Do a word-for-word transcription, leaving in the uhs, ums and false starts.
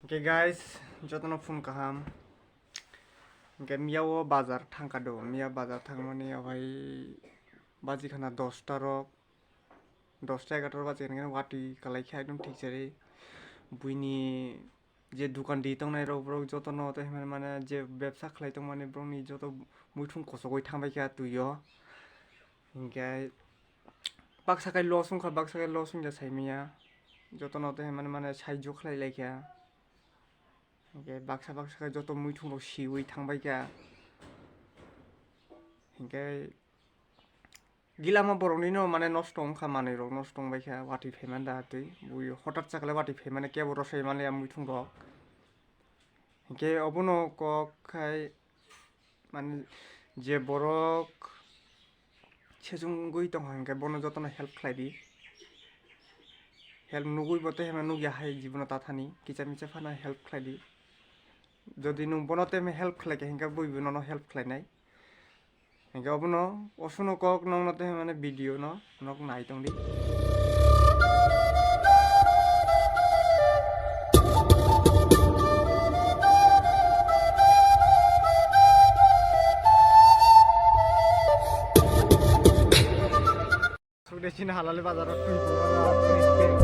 Oke guys, jotono phone kaham. Oke, miya o bazar thangka do, miya bazar thangmani obai baji khana dosta rok, dosta egarota baji khana wati kalai khe ekdom thik chari. Buini je dukan di tongnai rok borok jotono tei hwnmani mane je bebsa khlai tongmani borokni joto muithung kosogwi thangbai kha twi o. Hinkhe baksa kai loss wngkha, baksa kai loss wngya saimanya. Jotono tei hwnmani mane saijo khlai lai kha. Hinkhe baksa baksa khe joto muithung rok siwi thangbai kha. Hinkhe gilama borok nino mane nosto wngkha, manwi rok nosto wngbai kha, watwi phaimani da twi. Bui hotat chakle watwi phaimani kebo rosai manliya muithung rok. Hinkhe obono kok khai mane je borok sejongwi tongkha hinkhe bono jotono help khlai di. Help nugwi bo tei hwnba nugya hai jibono tathani kisa misa phano help khlai di. Jodi nwng bono tei help khlai kha hinkhe bui bo nono help khlainai. Hinkhe obono osuno kok nokno tei mane video no nok nai tongdi. Sukde chini halali bazar o twi twi